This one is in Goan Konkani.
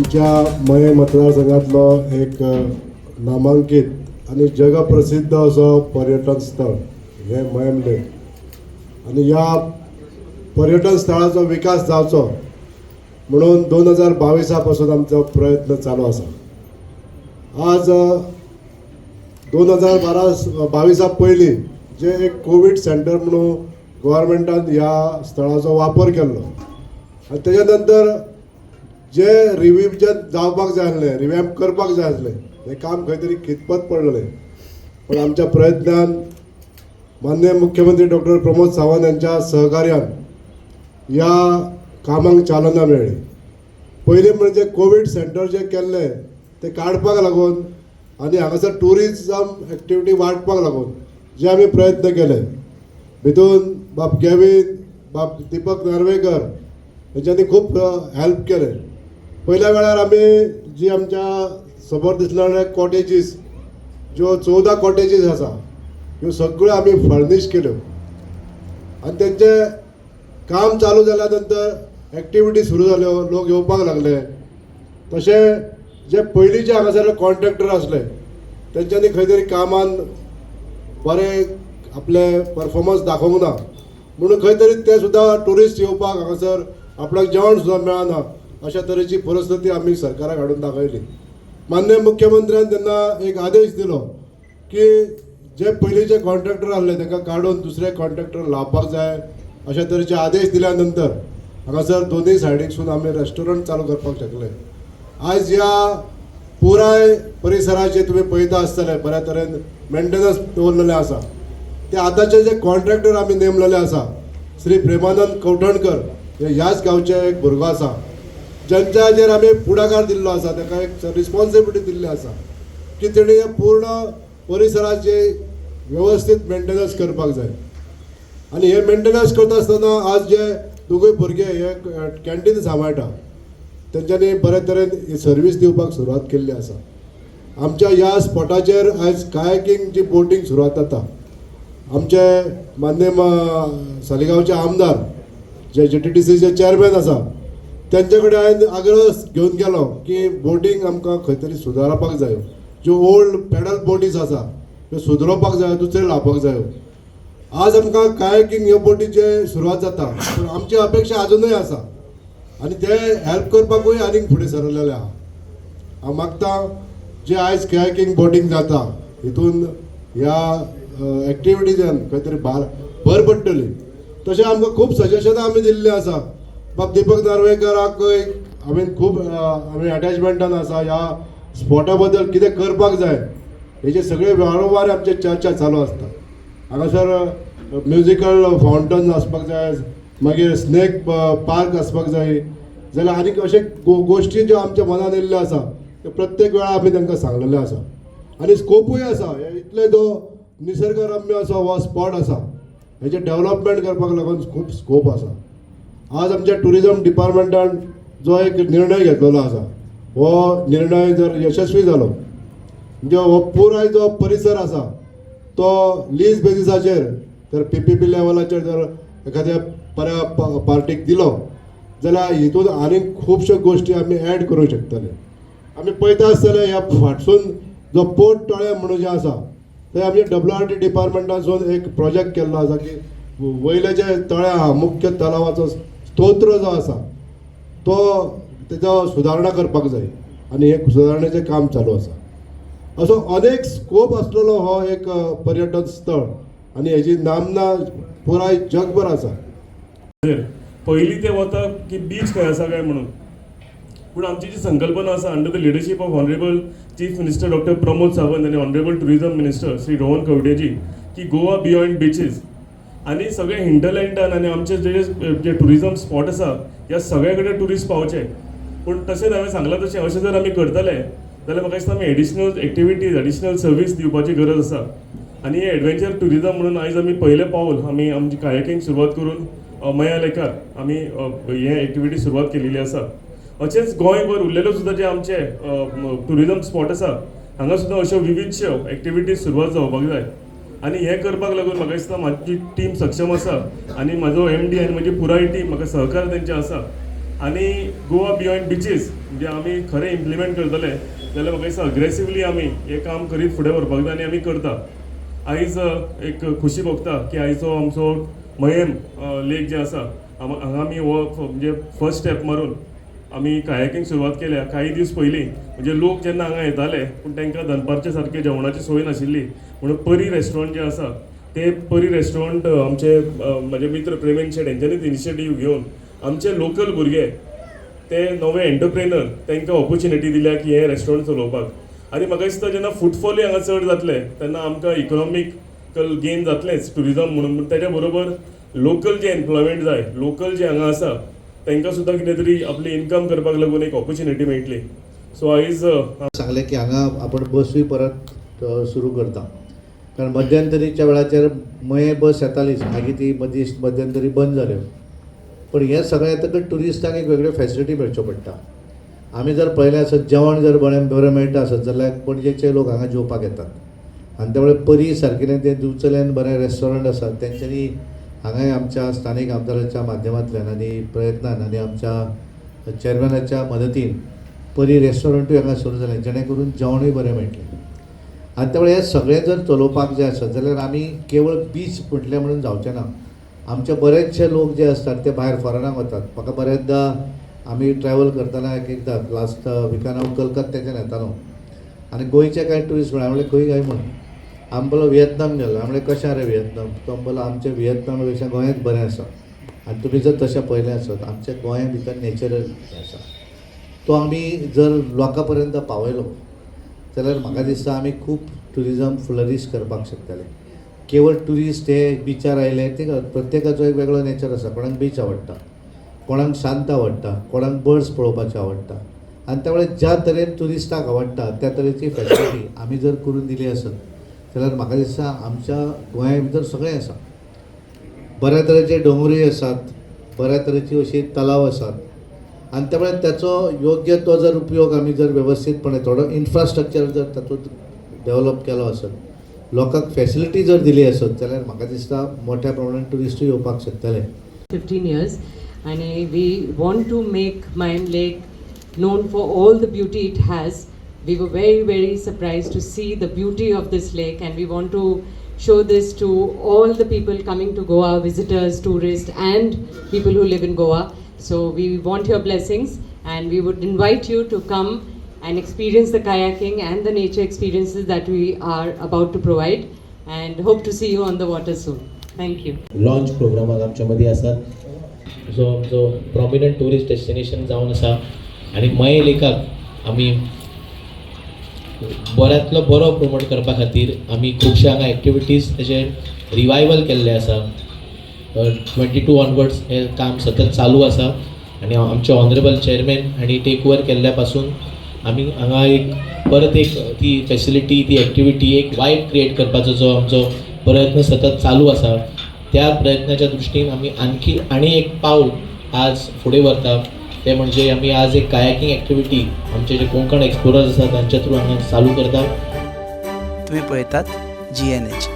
आमच्या मये मतदारसंघातलो एक नामांकीत आनी जगप्रसिद्ध असो पर्यटन स्थळ हें मयम लेक. आनी ह्या पर्यटन स्थळाचो विकास जावचो म्हणून 2022 पासून आमचो प्रयत्न चालू आसा. आज 2012 22 पयलीं जे एक कोवीड सेंटर म्हणून गोवोरमेंटान ह्या स्थळाचो वापर केल्लो आनी तेच्या नंतर जे रिविजन जावपाक जाय आसलें, रिवॅम्प करपाक जाय आसलें, हें काम खंय तरी खितपत पडलें. पण आमच्या प्रयत्नान, माननीय मुख्यमंत्री डॉक्टर प्रमोद सावंत यांच्या सहकार्यान ह्या कामाक चालना मेळ्ळी. पयलीं म्हणजे कोवीड सेंटर जे केल्लें तें काडपाक लागून आनी हांगासर ट्युरिजम एक्टिविटी वाडपाक लागून जे आमी प्रयत्न केले, भितून बाब गॅवीन, बाब दिपक नार्वेकर हेंच्यांनी खूब हेल्प केलें. पयल्या वेळार आमी जी आमच्या समोर दिसलेले कॉटेजीस, ज्यो 14 कॉटेजीस आसा, ह्यो सगळ्यो आमी फर्नीश केल्यो आनी तेंचें काम चालू जाल्या नंतर एक्टिविटी सुरू जाल्यो, लोक येवपाक लागले. तशें जे पयलींचे हांगासर कॉन्ट्रॅक्टर आसले, तेंच्यांनी खंय तरी कामान बरें आपलें परफॉर्मन्स दाखोवंक ना म्हणून खंय तरी ते सुद्दां ट्युरिस्ट येवपाक हांगासर आपणाक जेवण सुद्दां मेळना अशा तरेची परिस्थिती आमी सरकाराक हाडून दाखयली. माननीय मुख्यमंत्र्यान तेन्ना एक आदेश दिलो की जे पयलींचे कॉन्ट्रॅक्टर आहले तांकां काडून दुसरे कॉन्ट्रॅक्टर लावपाक जाय. अशा तरेचे आदेश दिल्या नंतर हांगासर दोनूय सायडीकसून आमी रेस्टॉरंट चालू करपाक शकले. आयज ह्या पुराय परिसराचे तुमी पळयता आसतले, बऱ्या तरेन मेंटेनन्स दवरलेलें आसा. ते आतांचे जे कॉन्ट्रॅक्टर आमी नेमलेले आसा, श्री प्रेमानंद कवठणकर हे ह्याच गांवचे एक भुरगो आसा, ज्यांच्याचेर आमी फुडाकार दिल्लो आसा, ताका एक रिस्पॉन्सिबिलिटी दिल्ली आसा की तेणी पूर्ण परिसराचे वेवस्थीत मेंटेनन्स करपाक जाय. आनी हे मेंटेनन्स करता आसतना आज जे दोगूय भुरगे हे कॅन्टीन सांबाळटा, तेंच्यांनी बरे तरेन ही सर्वीस दिवपाक सुरवात केल्ली आसा. आमच्या ह्या स्पॉटाचेर आयज कायाकींग जी बोटींग सुरवात जाता. आमचे मान्य सालिगांवचे आमदार जे जीटीडीसीचे चेअरमॅन आसा, तेंचे कडेन हांवें आग्रह घेवन गेलो की बोटींग आमकां खंय तरी सुदारपाक जायो. ज्यो ओल्ड पॅडल बोटीज आसा त्यो सुदरोवपाक जायो, दुसरे लावपाक जायो. आज आमकां कायाकींग ह्यो बोटीचे सुरवात जाता, पूण आमची अपेक्षा आजुनूय आसा आनी ते हेल्प करपाकूय आनीक फुडें सरलेले आहा. हांव मागता, जे आयज कायाकींग बोटींग जाता, हितून ह्या एक्टिविटीजान खंय तरी भर पडटली. तशें आमकां खूब सजेशनां आमी दिल्लीं आसा. बाब दिपक नार्वेकराक आमी खूब आमी एटॅचमेंटान आसा. ह्या स्पॉटा बद्दल कितें करपाक जाय हेजे सगळे वारंवार आमचे चर्चा चालू आसता. हांगासर म्युजिकल फावंटन आसपाक जाय, मागीर स्नेक पार्क आसपाक जाय, जाल्यार आनीक अशे गोश्टी ज्यो आमच्या मनान येयल्ल्यो आसा, त्यो प्रत्येक वेळार आमी तांकां सांगलेले आसा. आनी स्कोपूय आसा. हे इतले जो निसर्गरम्य असो हो स्पॉट आसा, हेजे डेवलपमेंट करपाक लागून खूब स्कोप आसा. आज आमच्या ट्युरिजम डिपार्टमेंटान जो एक निर्णय घेतलेलो आसा, हो निर्णय जर यशस्वी जालो, म्हणजे हो पुराय जो परिसर आसा तो लीज बेजिसाचेर जर पीपीपी लेवलाचेर जर एखाद्या बऱ्या पार्टीक दिलो जाल्यार हितून आनीक खुबश्यो गोश्टी आमी एड करूंक शकतले. आमी पळयता आसतले, ह्या फाटसून जो पोर्ट तळें म्हणून जें आसा, थंय आमचे डब्ल्यू आर टी डिपार्टमेंटासून एक प्रोजेक्ट केल्लो आसा की वयले जे तळें आहा, मुख्य तलावाचो स्तोत्र जो आसा, तो तेजो सुदारणा करपाक जाय आनी हे सुदारणेचें काम चालू आसा. असो अनेक स्कोप आसलेलो हो एक पर्यटन स्थळ आनी हेजी नामना पुराय जगभर आसा. पयलीं ते वता की बीच खंय आसा काय म्हणून. पूण आमची जी संकल्पना आसा, under the leadership of Honourable Chief Minister Doctor Pramod Sawant आनी honourable tourism minister Shri Rohan खंवटेजी, की गोवा बियॉन्ड बिचीस आनी सगळे हिंटरलँडान आनी आमचे जे जे टुरिझम स्पॉट आसा, ह्या सगळे कडेन ट्युरिस्ट पावचे. पूण तशेंच हांवें सांगलां तशें, अशें जर आमी करतले जाल्यार म्हाका दिसता आमी एडिशनल एक्टिविटीज, एडिशनल सर्वीस दिवपाची गरज आसा. आनी हे एडवेंचर ट्युरिझम म्हणून आयज आमी पयलें पावल आमी आमची कायाकींग सुरवात करून मया लेकार आमी हे एक्टिविटी सुरवात केलेली आसा. अशेंच गोंयभर उरलेल्यो सुद्दां जे आमचे ट्युरिझम स्पॉट आसा, हांगा सुद्दां अश्यो विविधश्यो एक्टिविटीज सुरवात जावपाक जाय. आनी हें करपाक लागून म्हाका दिसता म्हाजी टीम सक्षम आसा आनी म्हाजो एमडी आनी म्हजी पुराय टीम म्हाका सहकार तेंचे आसा. आनी गोवा बियॉन्ड बिचीस म्हणजे आमी खरें इम्प्लिमेंट करतले जाल्यार म्हाका दिसता अग्रेसिवली आमी हें काम करीत फुडें व्हरपाक जाय आनी आमी करता. आयज एक खुशी भोगता की आयचो आमचो मयेम लेक जे आसा, हांगा आमी हो म्हणजे फर्स्ट स्टेप मारून आमी कायाकींग सुरवात केल्या. काही दीस पयलीं म्हणजे लोक जेन्ना हांगा येताले, पूण तांकां दनपारचे सारके जेवणाची सोय नाशिल्ली, म्हणून परी रेस्टॉरंट जे आसा, ते परी रेस्टॉरंट आमचे म्हाजे मित्र प्रेमेन शेट हेंच्यांनीच इनिशिएटीव घेवन आमचे लोकल भुरगे, ते नवे एंटरप्रेनर, तांकां ऑपॉर्च्युनिटी दिल्या की हें रेस्टॉरंट चलोवपाक. आनी म्हाका दिसता, जेन्ना फुटफॉलूय हांगा चड जातले तेन्ना आमकां इकॉनॉमिकल गेन जातलेंच ट्युरिजम म्हणून, पूण तेज्या बरोबर लोकल जे एम्प्लॉयमेंट जाय, लोकल जे हांगा आसा तांकां सुद्दां कितें तरी आपली इन्कम करपाक लागून एक ऑपॉर्च्युनिटी मेळटली. सो आयज सांगलें की हांगा आपण बसूय परत सुरू करता, कारण मध्यंतरीच्या वेळाचेर मये बस येतालीच, मागीर ती मदीं मध्यंतरी बंद जाल्यो. पण हें सगळें येतकच ट्युरिस्टांक एक वेगळ्यो फॅसिलिटी मेळच्यो पडटा. आमी जर पळयलें आसत, जेवण जर बरें बरें मेळटा आसत जाल्यार पणजेचे लोक हांगा जेवपाक येतात. आनी त्यामुळे परी सारकिलें तें दिवचल्यान बरें रेस्टॉरंट आसा, तेंच्यांनी हांगाय आमच्या स्थानीक आमदाराच्या माध्यमांतल्यान आनी प्रयत्नान आनी आमच्या चेअरमॅनाच्या मदतीन परी रेस्टॉरंटूय हांगा सुरू जालें, जेणे करून जेवणूय बरें मेळटलें. आनी त्यामुळे हें सगळें जर चलोवपाक जाय आसत जाल्यार आमी केवळ बीच म्हटलें म्हणून जावचें ना. आमचे बरेचशे लोक जे आसतात ते भायर फॉरेनाक वतात. म्हाका बऱ्याचदा आमी ट्रॅवल करतना, एक एकदां लास्ट विकान हांव कलकत्त्याच्यान येतालो आनी गोंयचे कांय ट्युरिस्ट मेळ्ळे. म्हणलें, खंय काय म्हूण. आमी बोलो वियतनाम गेल्लो. म्हणलें, कशें रे वियतनाम? तो म्हणलो, आमचें वियतनामा पेक्षा गोंयांत बरें आसा. आनी तुमी जर तशें पळयलें आसत, आमच्या गोंया भितर नॅचरल हें आसा, तो आमी जर लोकां पर्यंत पावयलो जाल्यार म्हाका दिसता आमी खूब ट्युरिजम फ्लरीश करपाक शकतले. केवळ ट्युरिस्ट हे बिचार आयले ते, प्रत्येकाचो एक वेगळो नेचर आसा. कोणाक बीच आवडटा, कोणाक शांत आवडटा, कोणाक बर्ड्स पळोवपाचे आवडटा. आनी त्यामुळे ज्या तरेन ट्युरिस्टाक आवडटा त्या तरेची फॅसिलिटी आमी जर करून दिली आसत जाल्यार म्हाका दिसता आमच्या गोंया भितर सगळें आसा. बऱ्या तरेचे दोंगरूय आसात, बऱ्या तरेची अशी तलाव आसात. आनी त्यामुळे त्याचो योग्य तो जर उपयोग आमी जर वेवस्थीतपणे थोडो इन्फ्रास्ट्रक्चर जर तातूंत डेवलप केलो आसत, लोकांक फॅसिलिटी जर दिली आसत जाल्यार म्हाका दिसता मोठ्या प्रमाणान ट्युरिस्टूय येवपाक शकतले. 15 years, and we want to make Mayem Lake known for all the beauty it has. We were very, very surprised to see the beauty of this lake, and we want to show this to all the people coming to Goa, visitors, tourists, and people who live in Goa. So we want your blessings, and we would invite you to come and experience the kayaking and the nature experiences that we are about to provide, and hope to see you on the water soon. Thank you. Launch प्रोग्रामाक आमच्या मदीं आसात, जो आमचो प्रॉमिनंट ट्युरिस्ट डेस्टिनेशन जावन आसा. आनी मये लेकाक आमी बऱ्यांतलो बरो प्रमोट करपा खातीर आमी खुबशे हांगा एक्टिविटीज तेजे रिवायवल केल्ले आसा. 22 ऑनवर्ड्स हें काम सतत चालू आसा आनी आमचे ऑनरेबल चेअरमॅन हांणी टेक ओवर केल्ल्या पासून आमी हांगा एक परत एक ती फॅसिलिटी, ती एक्टिविटी, एक वायब क्रिएट करपाचो जो आमचो प्रयत्न सतत चालू आसा, त्या प्रयत्नाच्या दृश्टीन आमी आणखी आनी एक पावल आज फुडें व्हरता. तें म्हणजे आमी आज एक कायाकींग एक्टिविटी आमचे जे कोंकण एक्सप्लोरर्स आसा तांच्या थ्रू हांगा चालू करता. तुम्ही पळयतात जीएनएच.